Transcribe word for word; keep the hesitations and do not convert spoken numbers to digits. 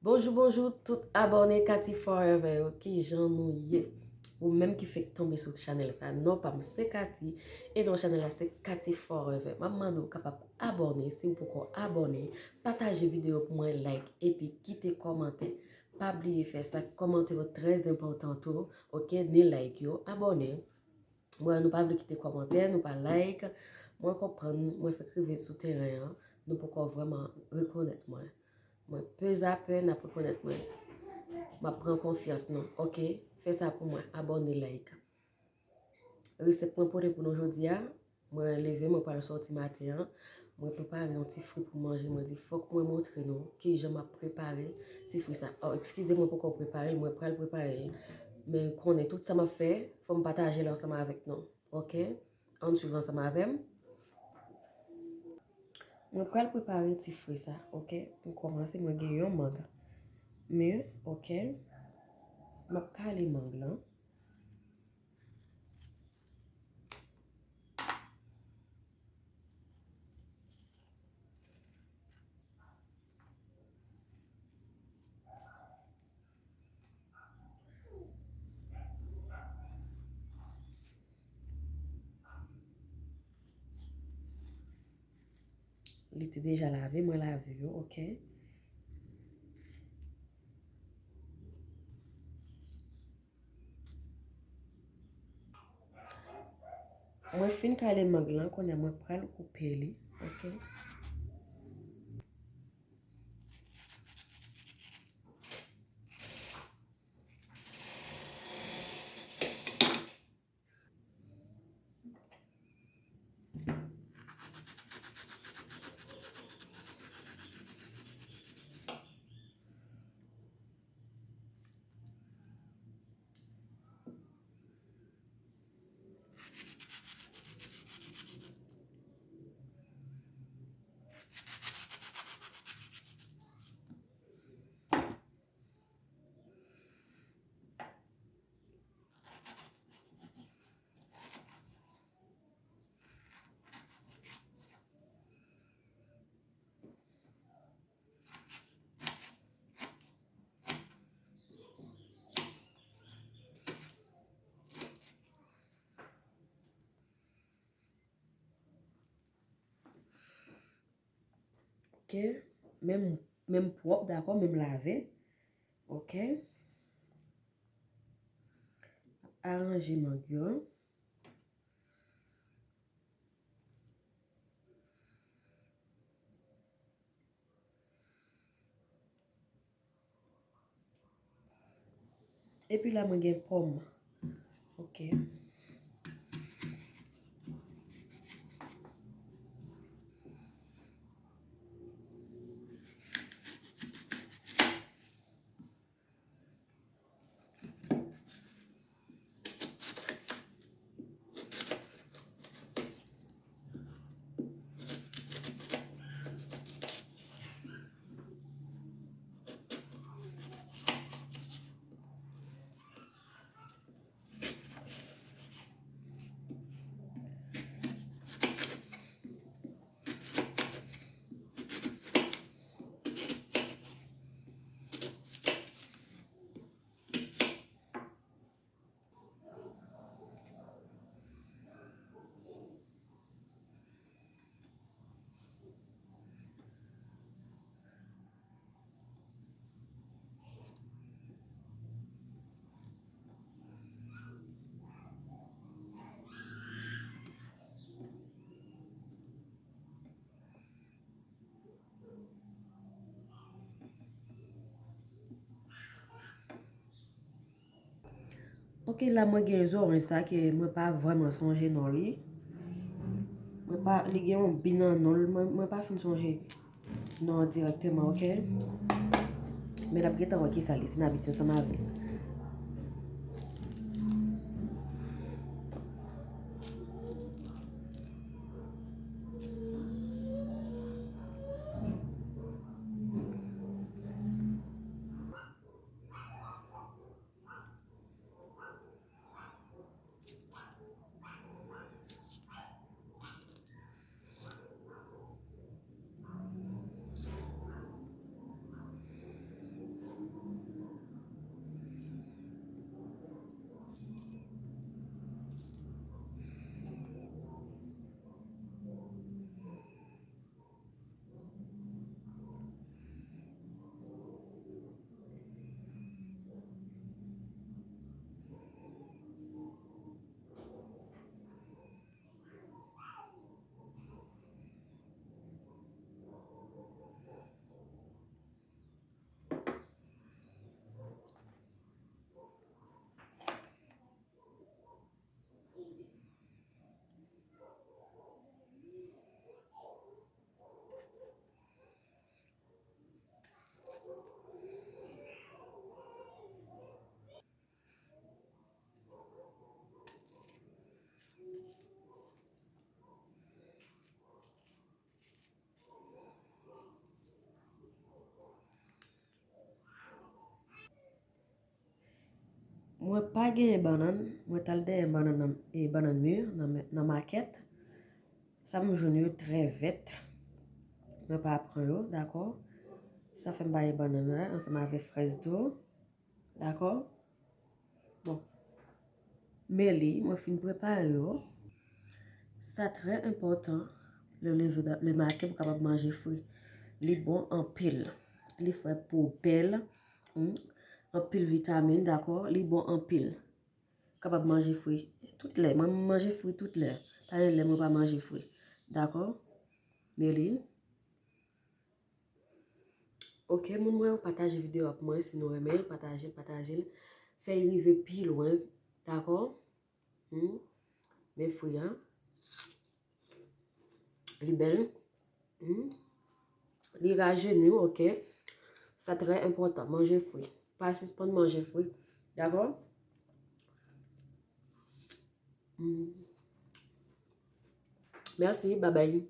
Bonjou, bonjou tout abòne Cathy Forever yo, kijan nou ye? Ou menm ki fèk tonbe sou chanèl sa, non pa m se Cathy, e non chanèl la se Cathy Forever. M ap mande w kapab abòne, si w poko abòne, pataje videyo pou mwen, like, epi kite kòmantè. Pa bliye fè sa, kòmantè yo trè enpòtan tou, oke, ni like yo, abòne. Mwen, nou pa vle kite kòmantè, nou pa like. Mwen konprann, mwen fèk rive sou teren an, nou poko vrèman rekonèt mwen. Mwen pezapè n ap rekonèt mwen. M ap pran konfyans nou, oke? Fè sa pou mwen, abòne, like. Resèt mwen pote pou nou jodi a, mwen leve, mwen pral sòti maten an, mwen prepare yon ti fri pou manje, mwen di fòk mwen montre nou kijan m ap prepare ti fri sa. Oh, eskize, mwen poko prepare l, mwen pral prepare l. Men konnen tout sa m ap fè, fò m pataje l ansanm avèk nou, oke? Ann swiv ansanm avè m. Mwen pral prepare ti fri sa, oke? Pou kòmanse, mwen gen yon mang. Men, oke, m ap kale mang lan. Li te deja lave, mwen lave yo, oke. Mwen fin kale mang lan, kounye a mwen pral koupe li, oke. Oke. Menm, menm pwòp, dakò, menm lave. Oke. Aranje mang yo. Epi la, mwen gen pòm. Oke. Oke, la mwen gen zoranj sa ke mwen pa vrèman sonje non li. Mwen pa, li gen yon bi nan non l, mwen, mwen pa fin sonje non direkteman, oke? Men n ap gentan wè kisa li, si n abitye ansanm avè l. Mwen pa genyen bannann, mwen t al dèyè bannann nan, e bannann mi nan, nan makèt. Sa m jwenn yo trè vèt. Mwen pa pran yo, dakò? Sa fè m pa gen bannann la, ansanm avèk frèz tou. Dakò? Bon. Men li, mwen fin prepare yo. Sa trè enpòtan, lè w leve le maten pou w kapab manje fwi. Li bon anpil. Li fè po w bèl. Hmm. Anpil vitamin, dakò? Li bon anpil. Kapab manje fwi tout lè. Mwen, m manje fwi tout lè. Pa gen lè mwen pa manje fwi. Dakò? Men li. Ok, moun mwen, pataje videyo a pou mwen si nou renmen l, pataje l, pataje l. Fè l rive pi lwen, dakò? Hmm. Men fwi a. Li bèl. Hmm. Li rajeni w, ok? Sa trè enpòtan, manje fwi. Pa sispann manje fwi, dakò? Hmm. Mèsi, babay.